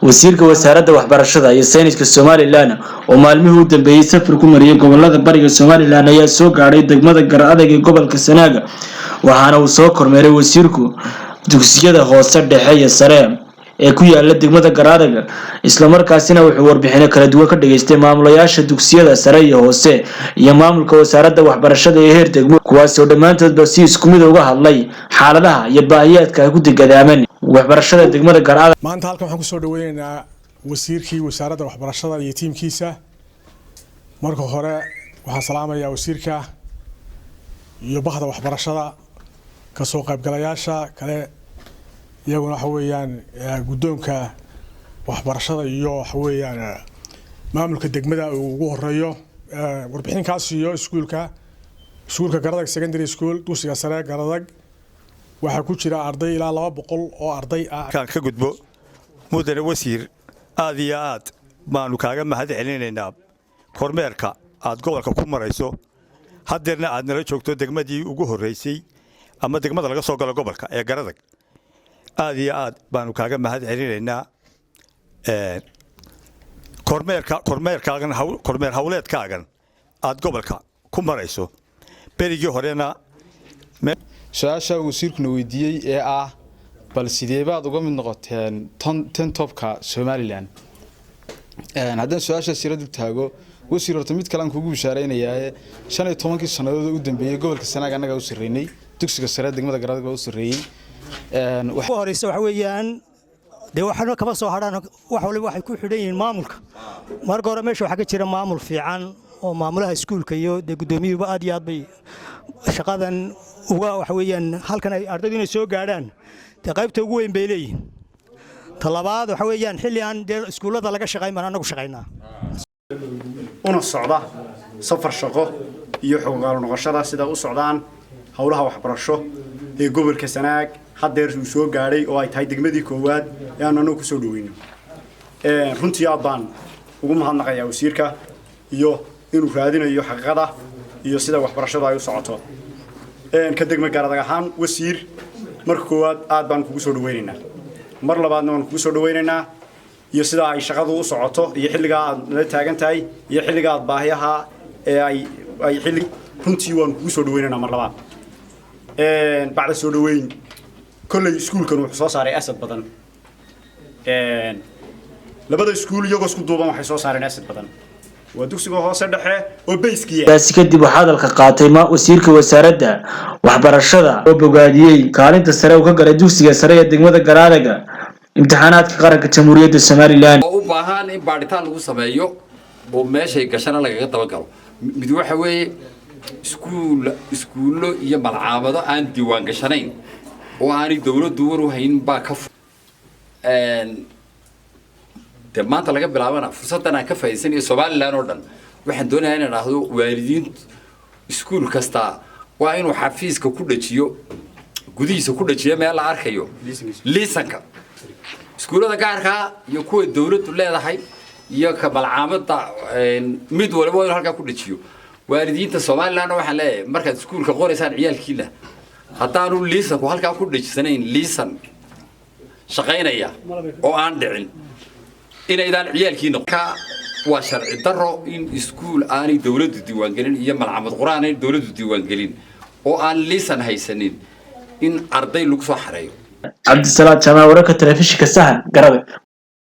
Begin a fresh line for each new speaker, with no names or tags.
Wasiirka Wasaaradda Waxbarashada iyo Sayniska Somaliland oo maalmihii u dambeeyey safar ku mariyay gobolada bariga Somaliland ayaa soo gaadhay degmada Gar Adag ee gobolka Sanaaga, waxaana uu soo kormeeray wasiirku dugsiyada hoose, dhexe iyo sare ee ku yaala degmada Gar Adag. Islamarkaasina wuxuu warbixino kala duwan ka dhageystay maamulayaasha dugsiyada sare iyo hoose iyo maamulka wasaaradda waxbarashada ee heer degmo, kuwaasi oo dhammaantoodba si isku mid uga hadlay xaaladaha iyo baahiyaadka ay ku degadaaman waxbarashada degmada Gar Adag.
Maanta halkan waxaan kusoo dhaweyneynaa wasiirkii wasaaradda waxbarashada iyo tiimkiisa. Marka hore waxaan salaamayaa wasiirka iyo bahda waxbarashada, kasoo qaybgalayaasha kale, iyaguna waxa weeyaan guddoonka waxbarashada iyo waxa weeyaan maamulka degmada uu ugu horeeyo. Warbixinkaas iyo iskuulka Garadag Secondary School, dugsiga sare Garadag, waxaa ku jira arday ilaa 200 oo arday ah.
Kaan ka gudbo, mudane wasiir, aad iyo aad baanu kaaga mahad celinaynaa kormeerka aad gobolka ku marayso, haddeerna aad nala joogto degmadii ugu horraysay ama degmada laga soo galo gobolka ee Garadag. Aad iyo aad baanu kaaga mahad celinaynaa kormeerka kormeerkaagan, kormeer hawleedkaagan aad gobolka ku marayso. Berigii horena
Su-aasha wasiirkuna weydiiyey ee ah bal sidee baad uga mid noqoteen ten topka Somaliland, haddaan su-aashaas yara dul taago, wasiir, horta mid kale aan kugu bishaaraynayaa: 15-kii sannadood u dambeeyey gobolka Sanaag annagaa u sarreynay, dugsiga sare degmada Garadag baa u sarreeyey.
Ugu horeysa waxa weeyaan dee waxna kama soo hadhaan, wax waliba waxay ku xidhan yihiin maamulka. Marka hore meesha waxaa ka jira maamul fiican oo maamulaha iskuulka iyo dee guddoomiyuhuba aad iyo aad bay shaqadan uga, waxa weeyaan, halkan ay ardaydu inay soo gaadhaan dee qaybta ugu weyn bay leeyihiin. Talabaad waxa weeyaan xilli aan dee iskuullada laga shaqayn baan annagu shaqaynaa.
Una socda safar shaqo iyo xogogaalo noqoshada sida u socdaan howlaha waxbarasho ee gobolka Sanaag, haddeer uu soo gaadhay oo ay tahay degmadii koowaad ee aan anagu kusoo dhaweyno. Runtii aad baan ugu mahadnaqayaa wasiirka iyo inuu raadinayo xaqiiqada iyo sida waxbarashadu ay u socoto. Ka degma Garadag ahaan, wasiir, marka koowaad aad baan kugu soo dhaweynaynaa, mar labaadna waan kugu soo dhaweynaynaa, iyo sida ay shaqadu u socoto iyo xilligaa aad nala taagan tahay iyo xilliga aad baahiyaha ee ay xilli runtii waan kugu soo dhaweynaynaa mar labaad. Bacda soo dhaweyn, kolley iskuulkan wuxuu soo saaray asset badan. Labada iskuul iyagoo isku duuban waxay soo saareen asset badan, waa dugsiga hoose dhexe oo bayskiya.
Taasi kadib waxaa hadalka qaatay wasiirka wasaaradda waxbarashada oo bogaadiyey kaalinta sare uu ka galay dugsiga sare ee degmada Garaadaga imtixaanaadka qaranka Jamhuuriyadda Somaliland.
Oo u baahan in baadhitaan lagu sameeyo oo meeshay gashana lagaga dabagalo. Mid waxa weeye iskuul, iskuullo iyo malcaamado aan diiwaan gashanayn oo aanay dawladdu war u haynin baa ka dee maanta laga bilaabana fursaddan aan ka faa'iidsanayo Somaliland oo dhan waxaan doonayaa inaan idhaahdo waalidiintu iskuul kasta waa inuu xafiiska ku dhajiyo, gudihiisa ku dhajiyo meel la arkayo liisanka iskuullada gaarkaa iyo kuwa dawladdu leedahay iyo ka malcaamada, mid waliba waa inuu halkaa ku dhajiyo. Waalidiinta Somalilandna waxaan leeyahay, markaad iskuulka qoraysaan ciyaalkiina, haddaanu liisanku halkaa ku dhajisanayn, liisan shaqaynaya oo aan dhicin, inaydaan ciyaalkiina ka. Waa sharci daro in iskuul aanay dawladdu diiwaangelin iyo malcamad qur-aan aanay dawladdu diiwaangelin oo aan liisan haysanin in arday lagu soo xareeyo.
Cabdisalaad Jaamac, wararka telefishinka Sahan, Garadag.